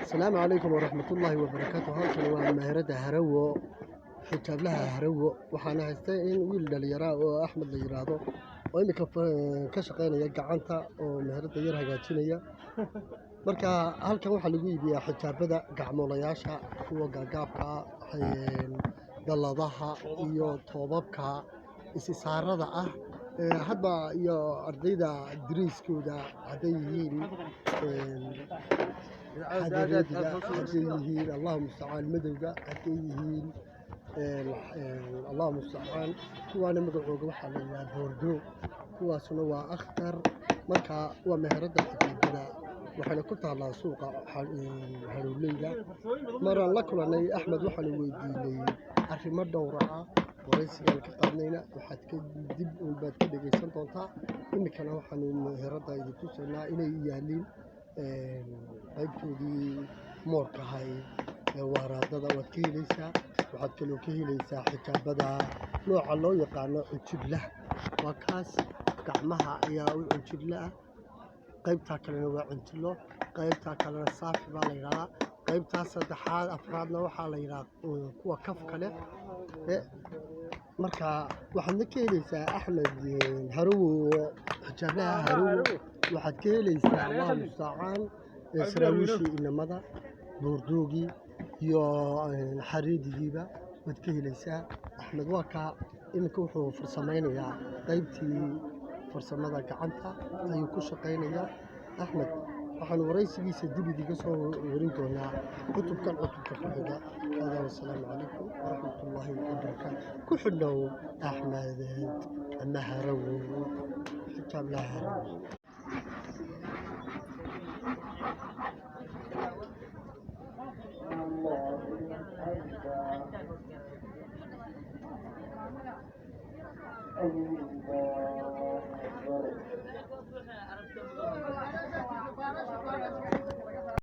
Asalaamu calaykum waraxmatullaahi wabarakaatu. Halkan waa meherada Harawo, xijaablaha Harawo. Waxaana haystay in wiil dhalinyaro ah oo Axmed la yiraahdo oo iminka ka shaqeynaya gacanta oo meherada yar hagaajinaya. Marka halkan waxaa lagu iibiyaa xijaabada gacmoolayaasha, kuwa gaagaabka ah, dalladaha iyo toobabka isisaarada ah. Hadba iyo ardayda dariiskooda hadday yihiin xadareediga, hadday yihiin, Allahu mustacaan, madowga hadday yihiin, Allahu mustacaan, kuwaana magacooga waxaa la yidhaha boordo, kuwaasuna waa akhtar. Marka waa meherada xijaabada, waxayna ku taallaa suuqa Haruuleyda. Maraan la kulanay Axmed waxaanu weydiinay arrimo dhowra ah. Waraysigaan ka qaadnayna waxaad ka dib unbaad ka dhegeysan doontaa. Iminkana waxaanu meherada idin tusaynaa inay yaaliin qaybtoodii moorka ahayd ee waaraadada. Waad ka helaysaa, waxaad kaloo ka helaysaa xijaabada nooca loo yaqaano cunjidlah. Waa kaas, gacmaha ayaa u cunjidla ah. Qaybtaa kalena waa cunjilo, qaybtaa kalena saafi baa la yidhahdaa, qaybtaa saddexaad afraadna waxaa la yidhahaa kuwa kafka leh. Marka waxaadna ka helaysaa Axmed Harowo, xijaablaha Harowo. Waxaad ka helaysaa, Allahu mustacaan, saraawiishii inamada, boordoogii iyo xariidigiiba waad ka helaysaa. Axmed waa kaa, iminka wuxuu farsameynayaa qaybtii farsamada gacanta ayuu ku shaqaynayaa. Axmed waxaanu waraysigiisa dib idiga soo warin doonaa cutubkan cutubka ku xiga. Hada wasalaamu calaykum waraxmatullaahi wabarakaatu. Ku xidhnow Axmed ama Harawo, xijaablaha Harawo. الله أكبر.